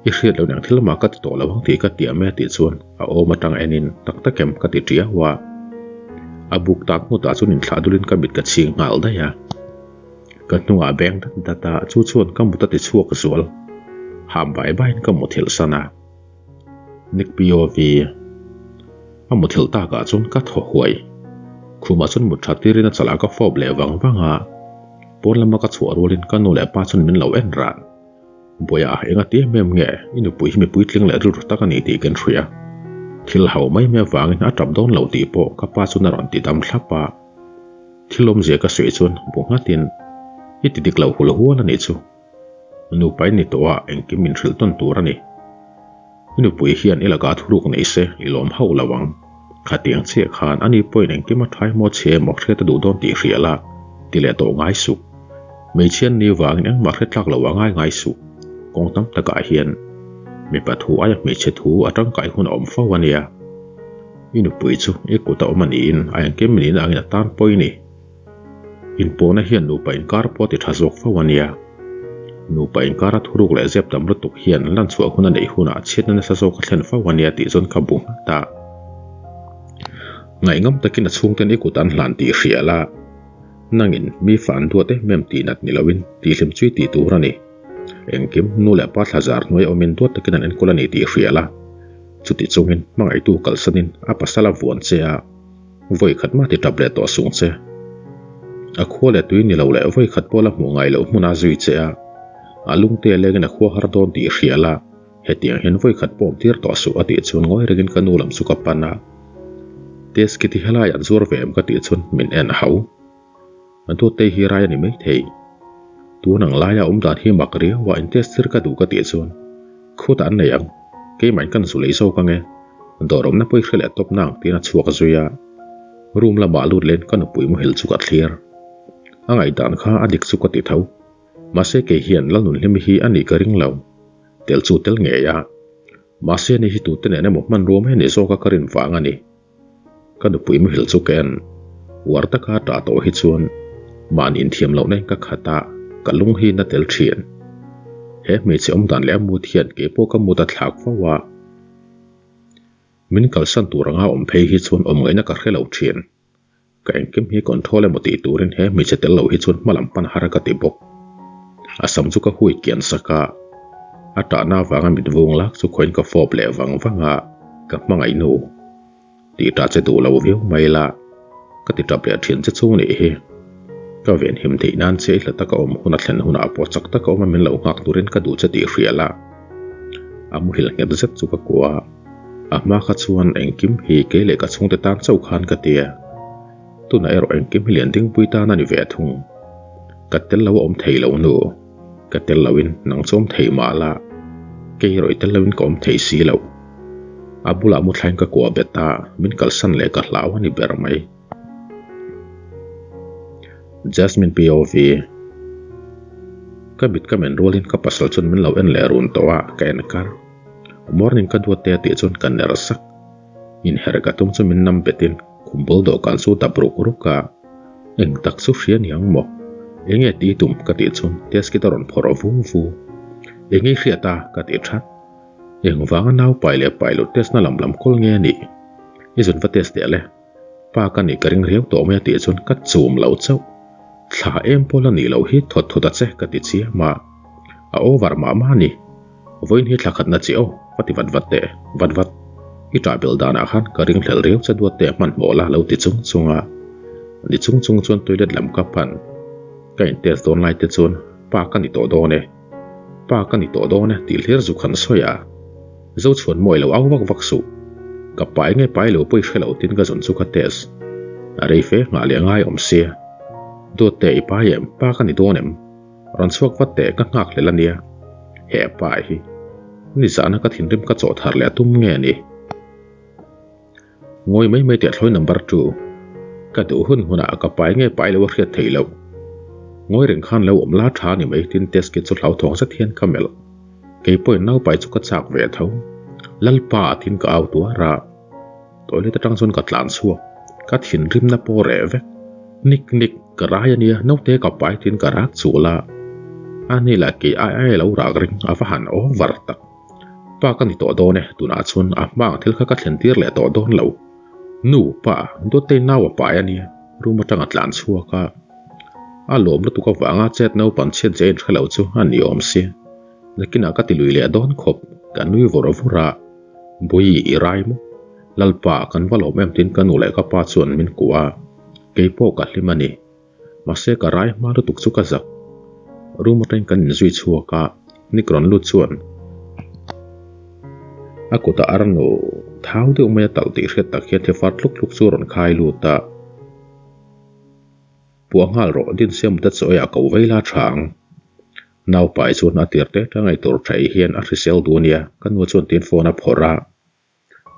I hriat loh eng thil mah ka ti tawh lo ang tih ka tiam e tih chuan a awm atang enin tak tak em ka ti tiau a. A buk tak hmutah chuan inthlah dulin ka mit ka chhing nghal daih a. Ka hnungah beng dat dat a, chu chuan ka mut a ti chhuak zual. Ham bai baiin ka muthilh san a. Nick POV A muthilh takah chuan ka thaw huai. Khumah chuan mut tha tirin a chalah ka fawp leh vang vang a. Pawn lama ka chhuah rualin ka nu leh pa chuan min lo en ran. Buaia, enga ti em em nge i nupui hi mipui tling leh rilru tak a ni tih kan hria. Thil hau mai mai avangin a tap dawn lo tih pawh ka pa chuan a rawn ti dam thlap a. Thil awmzia ka sawi chuan bu nghatin, I ti dik lo hul hual a nih chu. Nupa in ni tawh a, engkim min hrilh tawn tur a ni. I nupui hian i lakah thuruk nei se i lawm hauh lo ang. Khatiang chiah khan ani pawhin engkim a tha emaw chhe emaw hriat a duh dawn tih hria la, ti leh tawh ngai suh. Hmeichhia ni vangin engmah hre tlak lo a ngai ngai suh. Kawng tam takah hian mipa thu aia hmeichhe thu a tangkai hun a awm fo a nia. I nupui chu i kut a awm a niin a engkim nihna angin a tan pawi ni. Inpawhna hian nupa inkar pawh a ti tha zawk fo a nia. Nupa inkara thuruk leh zep tam lutuk hian lan chhuah hun a neih hunah chhiatna nasa zawk a thlen fo a nia tih chuan ka bu nghat a. Ngaihngam takin a chhungten i kut an hlan tih hria la, nangin mi fa an duat em em tih nat ni loin tihhlim chui tih tur a ni. Engkim nu leh pa thla zar hnuai awmin duat takin an enkawl a ni tih hria la, chuti chungin hmangaihtu kalsanin a pasal a vuan che a, vawi khat mah ti tap leh tawh sung che. A khua leh tui ni lo leh vawi khat pawh la hmuh ngai loh hmun a zui che a, a lungte lengin a khua har dawn tih hria la, hetiang hian vawi khat pawh awm tir tawh suh a tih chuan ngawi rengin ka nu lam chu ka pan a. Test kit hi helai an zuar ve em ka tih chuan min en hau. An dawt te hi rai a ni maithei. Tun ang laia awm dan hi mak riau a in test tir ka duh ka tih chuan khutah an nei ang, keimah in kan zu lei zawk ange, dawr awmna pawh i hre leh tawp nang tiin a chhuak zui a. Room lamah lut len ka nupui muhil chu ka thlir. A ngaihdan kha a dik chu ka ti tho. Mahse kei hian Lalnunhlimi hi a nih ka ring lo. Tel chu tel ngei a. Mahse ani hi tute nen emaw hmanrua mai a nih zawk a ka rin vang a ni. Ka nupui muhil chu ka en. Uar taka a ṭah tawh hi chuan mahni inthiam lohna in ka khat a, ka lung hi na tel ṭhin. He hmeichhe awmdan leh a mut hian keipawh ka mut a thlak fo a. Min kalsan tur anga awm phei hi chuan awm ngaihna ka hre lo ṭhin. Ka engkim hi control emaw tih turin he hmeichhe tel lo hi chuan hma lam pan har ka ti bawk. A sam chu ka hui kian sak a, a tahna avanga mit vung lak chu khawiin ka fawp leh vang vang a, ka hmangaih nu. Tih tah che duh lo viau mai la, ka ti tap leh thin che chu nih hi. Ka venhim theih nan che i hla taka awm hun a thlen hunah pawh chak taka awm a min lo nghak turin ka duh che tih hria la. A muhil nghet zet chu ka kuah a. A hma kha chuan engkim hi kei leh ka chhungte tan chauh khan ka ti a, tunah erawh engkim hi lian dingpui tan a ni ve thung. Ka tel lo a awm thei lo nu, ka tel loin nang chu awm thei mah la, kei erawh i tel loin ka awm thei si lo. A bulah mu thlain ka kuah bet a, min kalsan leh ka hlau a ni ber mai. Jasmine POV Ka mit ka men rualin ka pasal chuan min lo en leh run tawh a, ka en kar. Morning ka duat te a tih chuan ka ner sak. Inherh ka tum chu min nam betin khum bul dawhkan chu dap ruk ruk a, eng tak chu hria niang maw? Enge tih tum ka tih chuan test kit a rawn phawrh vu vu. Enge i hriat a? ka ti that. Engvanga nau pai leh pai loh test na lam lam kawl nge a nih? I zun va test teh le. Pa ka nih ka ring riau tawh mai a tih chuan ka chum lo chauh. Thla em pawl a nih loh hi thawt thawt a che ka ti chiam a, a over mah mah a ni. Vawiin hi thla khatna chi aw, va ti vat vat teh, vat vat. I ṭah belh danah khan ka ring hlelh riau che duat teh hmanhmawh la lo ti chung chung a. Ni chung chung chuan toilet lam ka pan. Ka in test dawn lai te chuan pa ka ni tawh dawn e, pa ka ni tawh dawn e tih hlir zuk han sawi a. Zochhuan mawi lo au vak vak suh. Ka pai nge pai lo pawh i hre lo tin ka zawn chu ka test. A rei fe nghah leh ngai awm sia. Dawt teh i pai em, pa ka ni dawn em? Rawn chhuak vat teh ka nghak hlel a nia. He pa hi. Nizahna ka thinrim ka chawh thar leh a tum nge ni? Ngawi mai mai teh thlawi number chu. Ka duh hun hunah ka pai nge pai lo a hriat theih loh. Ngawi reng khan lo awm la tha ni mai tin test kit chu hlauthawng zet hian ka melh. Kei pawhin naupai chu ka chak ve tho. Lalpa tin ka au tuar a. Toilet atang chuan ka tlan chhuak. Ka thinrimna pawh reh vek. Nik nik, ka rai a nia, naute ka pai tin ka rak chul a. Ani lah kei ai ai a lo rak ring, a va han over tak. Pa ka ni tawh dawn e, tunah chuan a hma ang thil kha ka thlen tir leh tawh dawn lo. Nu, pa, Dawtei nau a pai a nia, room atang a tlan chhuak a. A lawm lutuk avanga chet naupan chhiat zia inhre lo chu a ni awm si. Nakinah ka ti lui leh dawn khawp, ka nui vawr vawr a. Bui, i rai maw? Lalpa, kan va lawm em tiin ka nu leh ka pa chuan min kuah a, keipawh ka hlim a ni. Mahse ka rai hma lutuk chu ka zak. Room atangin kan inzui chhuak a, Nick rawn lut chuan a kutah arnu thau deuh mai a talh tih hriat tak hian thefar tluk tluk chu a rawn khai lut a. Puah nghal rawh, Dinsiam mut a chaw eiah ko vei la tha ang. Naupai chuan a tir te tang ei tur tha ei hian a hrisel duh a nia, ka nu chuan tiin phone a phawrh a.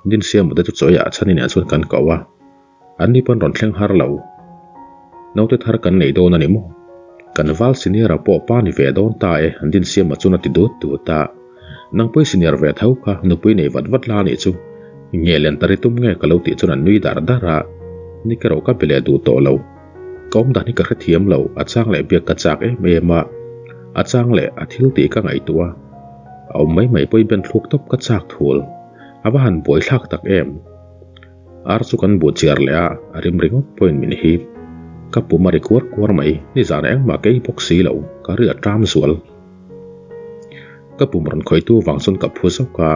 Dinsiam mut te chu chaw eiah chhan inah chuan kan ko a, an ni pawn rawn thleng har lo. Naute thar kan nei dawn a ni maw? Kan val senior a pawh pa ni ve dawn ta e, Dinsiama chuan a ti dut dut a. Nang pawh i senior ve tho kha, nupui nei vat vat la a nih chu. Nge len ta ri tum nge ka lo tih chuan an nui dar dar a, Nick erawh ka be leh duh tawh lo. Ka awm dan hi ka hrethiam lo, a chang leh biak ka chak em em a. A chang leh a thil tih ka ngaihtuah a, a awm mai mai pawhin ben thluk tawp ka chak thul. A va han buaithlak tak em! Ar chu kan buh chiar leh a, a rim ringawt pawhin min hip. Ka pum a ri kuar kuar mai, nizanah engmah ka ei bawk si lo, ka ri a ṭam zual. Ka pum rawn khawitu vang chuan ka phu zawk a,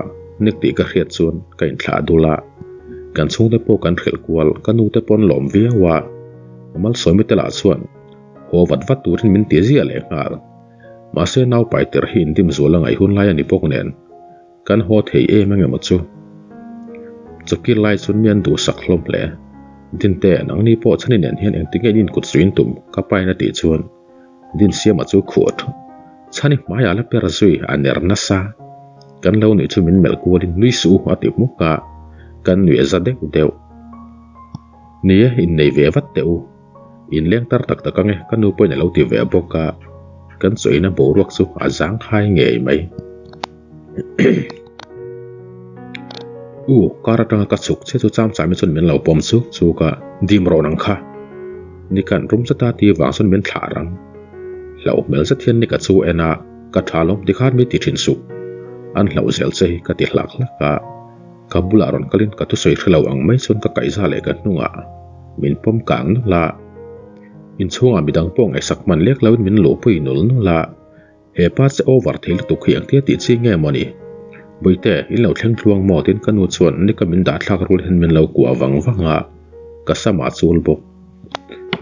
nek tih ka hriat chuan ka inthlah dul a. Kan chhungte pawh kan hrilh kual, ka nute pawh an lawm viau a. Malsawmi te lah chuan haw vat vat turin min ti ziah leh nghal. Mahse naupai tirh hi indim zual a ngaih hun lai a ni bawk nen. Kan haw thei em eng emaw chu? Chawkir lai chuan mi an duhsak hlawm hle. Dinte, nangni pawh chhani nen hian engti nge in inkut suin tum? Ka pain a tih chuan Dinsiama chu khuh thut. Chhani hmaiah la per zui a ner nasa. Kan lo nuih chu min melh kualin nui suh u a ti hmuk a, kan nuih a za deuh deuh. Ni e, innei ve vat teh u. Inleng tar tak tak ange ka nu pawhin a lo ti ve bawk a, kan chawina boruak chu a zangkhai ngei mai. U, kar atanga ka chhuk che chu cham chami chuan min lo pawm chuk chuk a, dim rawh nang kha. Nikan rum zeta ti vang chuan min thlah rang. Hlauh hmel zet hian Nika chu en a, ka tha lawm tikhan mi ti thin suh. An hlauh zel che hi ka ti hlak hlak a, ka bulah rawn kalin ka thusawi hre lo ang mai chuan ka kaihza leh ka hnungah min pawm kang nul a. Inchhungah midang pawh ngaihsak hman lek loin min luhpui nul nul a. He pa che over thei lutuk hi engtia tih chi nge maw ni? Bawihte, in lo thleng tluang maw? Tin ka nu chuan nika min dah thlak rul hian min lo kuah vang vang a, ka sam ah chul bawk.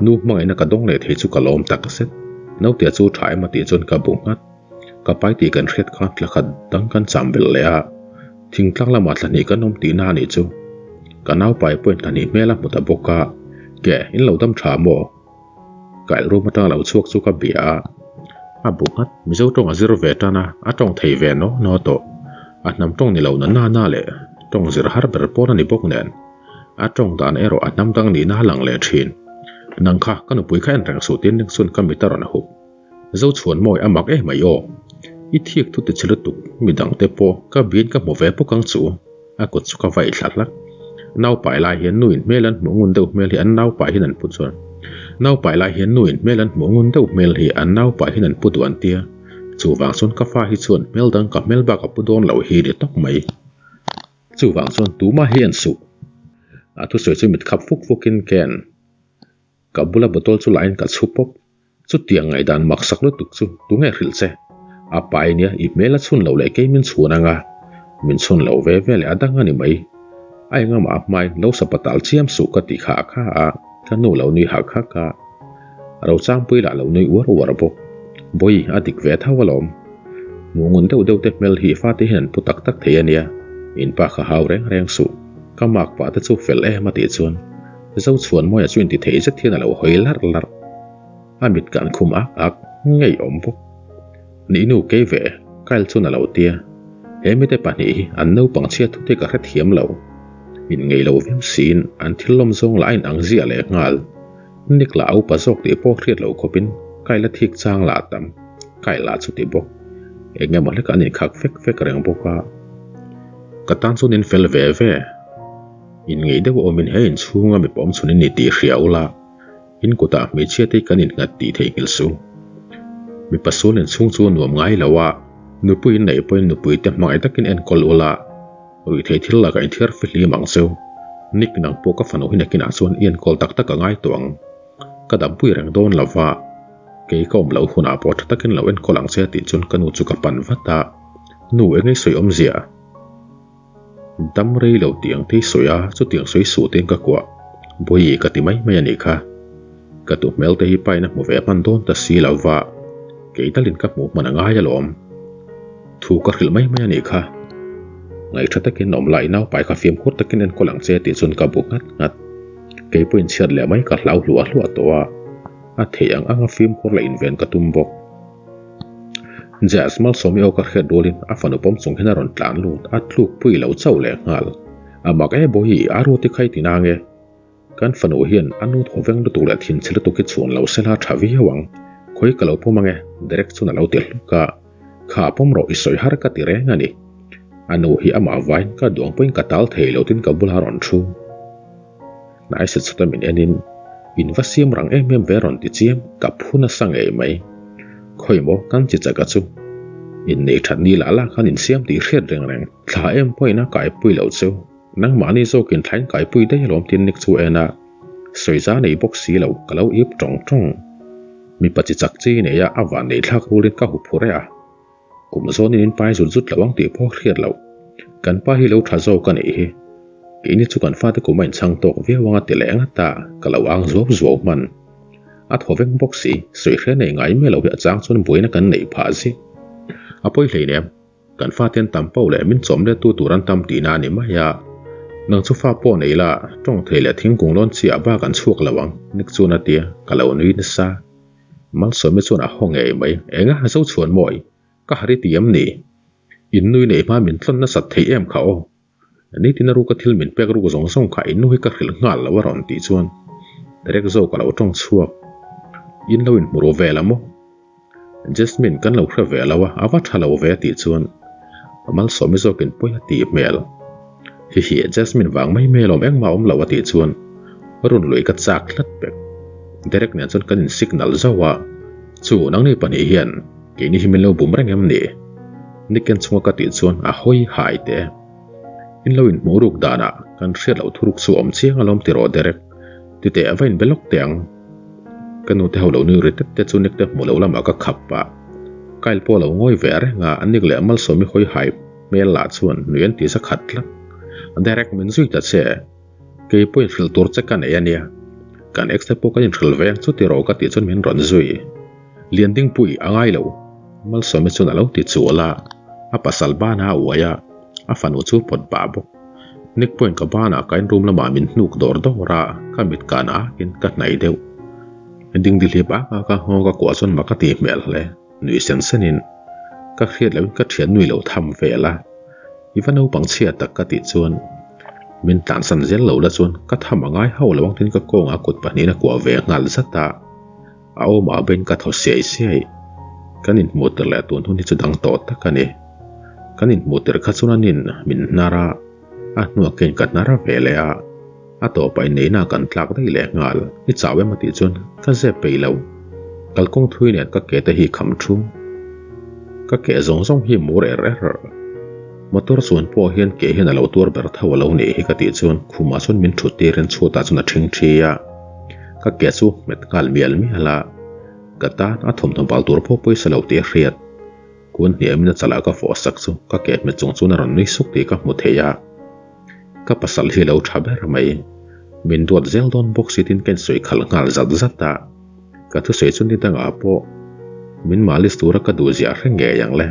Nu hmangaihna ka dawng leh thei chu ka lawm tak zet. Naute chu tha em a tih chuan ka bu nghat. Ka pai tih kan hriat khan thla khat dang kan cham belh leh a, thingtlang lamah thla hnih kan awm tihna a nih chu. Ka naupai pawhin thla hnih hmel a hmu ta bawk a, Ke, in lo dam tha maw? Kail room atanga lo chhuak chu ka bia a, a bu nghat. Mizo tawng a zir ve tan a, a tawng thei ve naw naw tawh. A hnam tawng ni lo na na na leh tawng zir har ber pawn a ni bawk nen. A tawng dan erawh a hnam dang nihna a lang leh thin. Nang kha ka nupui kha en reng suh tin ring chuan ka mit a rawn hup. Zo chhuan mawi a mak em mai aw. I thik thu ti chhe lutuk midang te pawh ka biain ka hmu ve bawk ang chu. A kut chu ka vaih thla hlak. Naupai lai hian nuin hmel an hmuh ngun deuh hmel hi an naupai hian an pu chuan. Naupai lai hian nuin hmel an hmuh ngun deuh hmel hi an naupai hian an pu duh an tia. Chuvang chuan ka fa hi chuan hmel dang ka hmel bak a pu dawn lo hi ni tawk mai. Chuvang chuan tumah hi en suh. A thusawi chu mit khap fuk fukin ken. Ka bula bottle chu lahin ka chhu pawp. Chutiang ngaihdan maksak lutuk chu tunge hrilh che? A pa i nia, i hmel a chhun loh leh kei min chhun anga, min chhun loh ve ve leh a dang a ni mai. A engamaah a hmain lo sapa tal chiam suh ka ti kha a kha a, ka nu lo nui hak hak a. Rochangpui lah lo nui uar uar bawk. Bawi, a dik ve tho alawm. Hmuh ngun deuh deuh te hmel hi fate hian an pu tak tak thei a nia, in pa kha hau reng reng suh. Ka mak pah te chu fel em a tih chuan Zochhuanmawia chu inti thei zet hian a lo hawi larh larh. A mit kan khum ak ak ngei awm bawk. Nihnu kei ve, Kyle chuan a lo tia. He mite pahnih hi an naupang chhia thute ka hrethiam lo. Min ngei lo viau siin an thil lawm zawng lah a inang ziah leh nghal. Nick lah a upa zawk tih pawh hriat loh khawpin Kyle a thik chang lah a tam. Kyle lah chu ti bawk. Eng emaw hlek an inkhak fek fek reng bawk a. Ka tan chuan in fel ve ve. Inngeih deuh awmin he inchhunga mipa awm chhun in ni tih hria ula, in kutah hmeichhia te kan innghat tih theihnghilh su. Mipa sual inchhung chu nuam ngai lo a, nupui in neih pawhin nupui te hmangaih takin enkawl ula, ruihtheih thil lakah inthiar fihlim ang cheu. Nick nang pawh ka fanu hi nakinah chuan i enkawl tak tak a ngai tawh ang. Ka dampui reng dawn lo va, kei ka awm loh hunah pawh tha takin lo enkawl ang che tih chuan ka nu chu ka pan vat a, Nu engei sawi awmzia? Dam rei lo tiang te i sawi a, chutiang sawi suh tein ka kuah. Bawi ka ti mai mai a nih kha. Ka tu hmel te hi pain a hmu ve hman dawn ta si lo va, kei talin ka hmuh hman a ngai alawm. Thu ka hrilh mai mai a nih kha. Ngaihṭha takin awm la i naupai kha fimkhur takin enkawl ang che tih chuan ka bu nghat nghat. Kei pawhin chhiat leh mai ka hlau hluah hluah tawh a, a theih ang anga fimkhur leh inven ka tum bawk. Jazz Malsawmi aw ka hriat rualin a fanu pawm chung hian a rawn tlan lut, a tluk pui lo chauh leh nghal. A mak e bawi, a ruati kha i ti nang e. Kan fanu hian a nu thaw veng lutuk leh thinchhe lutuk hi chhun lo sela tha viau ang. Khawi ka lo pawm ange, Derek chuan a lo ti hluk a. Kha pawm rawh i sawi har ka ti reng a ni. A nu hi amah vain ka duang pawhin ka tal thei lo tin ka bulah a rawn thu. Hnai set sawta min enin, In va siam rang em em ve rawn ti chiam, ka phu nasa ngei mai. Khawi maw kan chi chak a chu. Inneih that ni lah lah khan insiam tih hriat reng reng. Thla em pawhin a kaipui loh chu. Nangmahni zawkin thlain kaipui daih alawm tin Nick chu en a. Sawiza nei bawk si lo, ka lo ip tawng tawng. Mipa chi chak chi nei a, a van nei thlak rulin ka hup phur e a. Kum zawnin in pai zut zut lo ang tih pawh hriat loh. Kan pa hi lo tha zawk a nih hi. Keini chu kan fate kum a inchhang tawk viau ang a ti leh ngat a, ka lo ang zuau zuau hman. A thaw veng bawk si, sawi hre nei ngai miah lo hi a chang chuan buaina kan neih phah zia. A pawi hleinem. Kan fate an tam pauh leh min chawm let tu tur an tam tihna a ni mai a. Nang chu fa pawh nei la, tawng thei leh thingkung lawn chiah bak an chhuak lo ang, Nick chuan a ti a, ka lo nui nasa. Malsawmi chuan a haw ngei mai, Enga, zo chhuan mawi? Ka hari ti em ni? In nui neih hma min tlawn nasat theih em kha aw? Nitin a ruka thil min pek ruk zawng zawng kha in nu hi ka hrilh nghal lo a rawn tih chuan Derek zawk a lo tawng chhuak. In lo inhmu ru vel a maw? Jasmine kan lo hre ve lo a, a va tha lo ve a tih chuan Malsawmi zawkin pawi a tih hmel. Hihi, Jasmine vang mai mai alawm engmah a awm lo a tih chuan run lui ka chak tlat pek. Derek nen chuan kan in signal zauh a, Chu, nangni pahnih hian keini hi min lo bum reng em ni? Niken chunga ka tih chuan a hawi hai teh. In lo inhmuh ruk danah kan hriat loh thuruk chu awm chiang alawm ti rawh Derek, ti teh va inbe lawk teh ang. Ka nu te ho lo nui ri tep te chu Nick te hmuh loh lamah ka khap pah. Kyle pawh a lo ngawi ve reng a, Nick leh Malsawmi hawi hai hmel lah chuan nui an ti za khat tlat. Derek min zui ta che. Kei pawh inhrilh tur che ka nei a nia. Kan ex te pawh kan inhrilh ve ang chu ti rawh ka tih chuan min rawn zui. Liandingpui a ngai lo. Malsawmi chuan a lo ti chual a, a pasal banah a uai a, a fanu chu pawt pah bawk. Nick pawhin ka banah ka in room lamah min hnuk dawr dawr a, ka mit kan akin ka hnaih deuh. Dingdihlip ak ak a nghawng ka kuah chuan mak a tih hmel hle. Nui sen senin ka hriat lohin ka thian nui lo tham vel a, i va naupang chhia tak ka tih chuan min tlansan zel lo la chuan ka tham a ngai hauh lo ang tiin ka kawngah kut pahnihin a kuah ve nghal zat a, a awmah bein ka thaw siai siai. Kan inhmuh tir leh tun hun hi chu dang tawh tak a ni. Kan inhmuh tir kha chuan anin min hnar a, a hnuah kein ka hnar a ve leh a, A tawpah inneihna kan tlak daih leh nghal. I chau em a tih chuan ka zep peih lo. Kalkawng thui nen ka ke te hi kham thu. Ka ke zawng zawng hi mur er er. Motor chuan pawh hian ke hian a lo tuar ber tho a lo nih hi ka tih chuan khumah chuan min thut tirin chhutah chuan a thing thi a. Ka ke chu hmet nghal mial mial a. Ka tan a thawmhnaw bal tur pawh pawisa lo tih a hriat. Kun hniamin a chalah ka fawh sak chu ka ke hmet chung chuan a rawn nui suk tih ka hmu thei a. Ka pasal hi lo tha ber mai. Min duat zel dawn bawk si tin ka insawi khalh nghal zat zat a. Ka thusawi chu ni dangah pawh min malis tura ka duh ziah hre ngei ang le.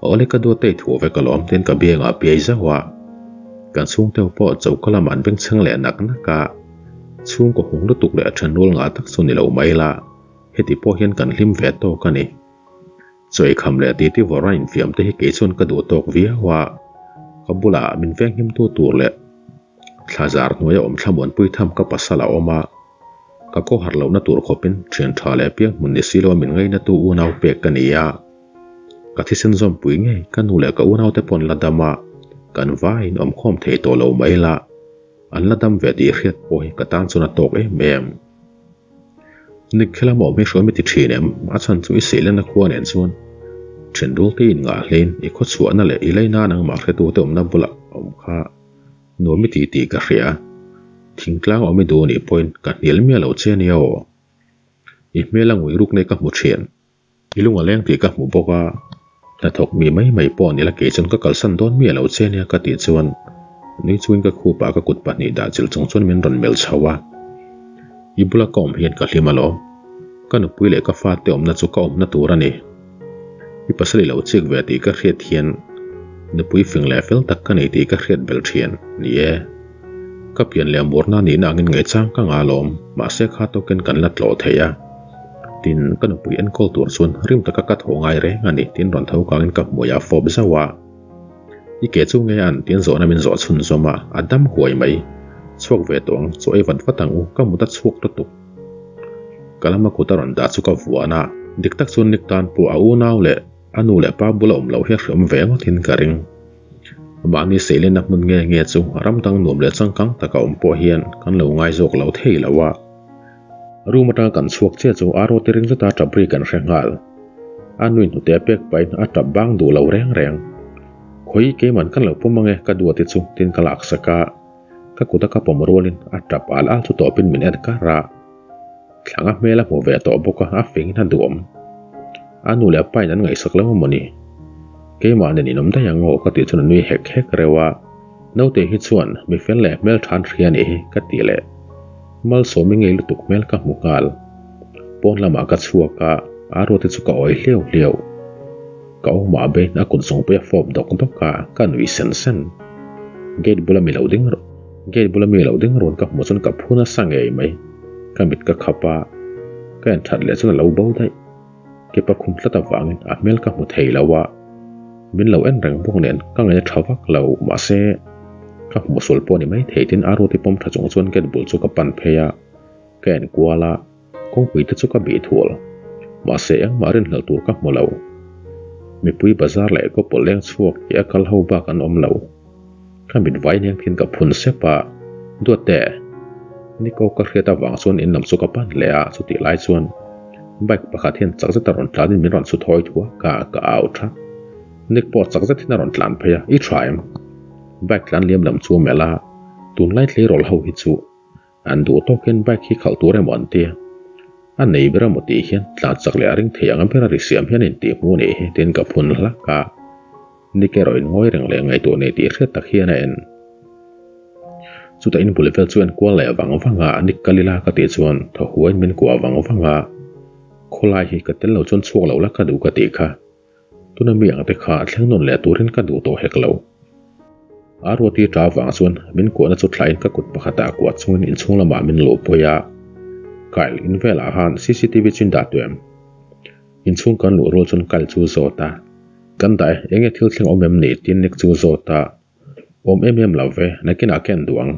Awle ka duat te i thuah vek alawm tin ka biangah piai zauh a. Kan chhungte ho pawh choka lamah an bengchheng leh nak nak a. Chhungkaw hung lutuk leh a then rual ngah tak chu ni lo mai la. Heti pawh hian kan hlim ve tawk a ni. Chawi kham leh titi vawrh a infiam te hi kei chuan ka duh tawk viau a, ka bulah min venghim tu tur leh thla zar hnuaia awm thlamuanpui tham ka pasal a awm a, ka kaw harh lohna tur khawpin thian tha leh piang hmun ni si lo min ngaina tu unau pek ka ni a, ka thisen zawmpui ngei ka nu leh ka unau te pawn la dam a, kan vaiin awmkhawm thei tawh lo mai la, an la dam ve tih hriat pawh hi ka tan chuan a tawk em em. Nick khi lamah awm hi hruai mi ti thin em? A chhan chu i seilenna khua nen chuan then rul te in ngah hlein i khaw chhuahna leh i leina nangmah hretute awmna bulah awm kha nuam i ti tih ka hria. Thingtlang awm i duh nih pawhin ka hnial miah lo che ania aw. I hmel a ngui ruk nei ka hmu thin. I lung a leng tih ka hmu bawk a, hnathawk mi mai mai pawh ni la kei chuan ka kalsan dawn miah lo che nia ka tih chuan nui chungin ka khupah ka kut pahnih dah chilh chung chuan min rawn melh chho a. I bula ka awm hian ka hlim alawm. Ka nupui leh ka fate awmna chu ka awmna tur a ni. I pasal i lo chik ve tih ka hriat hian nupui fing leh fel tak ka nei tih ka hriat belh thin ni e. Ka pian leh murna nihna angin ngaihchang ka ngah alawm, mahse kha tawkin kan la tlawh thei a. Tin, ka nupui enkawl tur chuan rim taka ka thaw ngai reng a ni, tin rawn tho kangin ka hmui a fawp zauh a. I ke chu nge an? Tin zawhna min zawh chhunzawm a, a dam huai mai. Chhuak ve tawh ang, chaw ei vat vat ang u, ka mut a chhuak lutuk. Ka lama kut a rawn dah chu ka vuan a, dik tak chuan Nick tan pawh a unau leh a nu leh pa bula awm loh hi a hreawm ve ngawtin ka ring. Mahni seilenna hmun nge nge chu ram dang nuam leh changkang taka awm pawh hian kan lo ngai zawk lo thei lo a. Room atanga kan chhuak chiah chu aro te ring zeta ṭap ri kan hre nghal. A nuin hnute a pek pahin a tap bang duh lo reng reng. Khawi keiman kan lo pawm ange ka duat te chu tin ka laksak a. Ka kut a ka pawm rualin a tap al al chu tawpin min en kar a. Thlanga hmel a hmu ve tawh bawk a, a fingin a duhawm. A nu leh a pain an ngaihsak lo amawni? Keimah nen in awm daih ang aw ka tih chuan a nui hek hek reuh a. Naute hi chuan mi fel leh hmel than hria nih hi ka ti leh. Malsawmi ngei lutuk hmel ka hmu nghal. Pawn lamah ka chhuak a, Aruate chu ka awi hliau hliau. Ka awmah bein a kut zungpui a fawp dawk dawk a, ka nui sen sen. Gate bula mi lo ding Gate bula mi lo ding run ka hmuh chuan ka phu nasa ngei mai. Ka mit ka khap a, ka en that leh chuan a lo bo daih. Kepa khum tlat avangin a hmel ka hmu thei lo a, min lo en reng bawk nen ka ngaih a tha vak lo mahse ka hmuh sual pawh a ni mai thei tin Aruati pawm tha chung chuan gate bul chu ka pan phei a, ka en kual a, kawngpui te chu ka bih thual mahse engmah rinhlelh tur ka hmu lo. Mipui bazar leh kawpawlh leng chhuak tih a kal ho bak an awm lo. Ka mit vai neng thin ka phun sep a, Duatte! Nico ka hriat avang chuan in lam chu ka pan leh a, chutih lai chuan bike pakhat hian chak zet a rawn tlan in min rawn chhut hawi thuak a, ka au that. Nick pawh chak zet hian a rawn tlan phei a, I tha em? Bike tlan liam lam chu a melh a, tunlai tleirawl ho hi chu An duh tawk hian bike hi khalh tur emaw an ti a, a nei ber emaw tih hian tlan chak leh a ring thei ang ber a ri siam hian intih hmu nih hi tiin ka phun hlak a, Nick erawh in ngawi reng leh ngaihtuah nei tih hriat tak hian a en. Chutah in bul vel chu en kual leh vang vang a, Nick kal ila ka tih chuan thaw huaiin min kuah vang vang a, khawlai hi ka tel lo chuan chhuak lo la ka duh ka tih kha. Tuna mi ang te kha thleng nawn leh turin ka duh tawh hek lo. Aruati ta vang chuan min kuahna chu thlain ka kut pakhatah kuah chungin inchhung lamah min luh pawih a. Kyle, in velah khan cctv chu in dah tawh em? Inchhung kan luh rual chuan Kyle chu zawt a. Kan dah e, enge thil thleng awm em ni? Tiin Nick chu zawt a. Awm em em lo ve, nakinah ka en duh ang.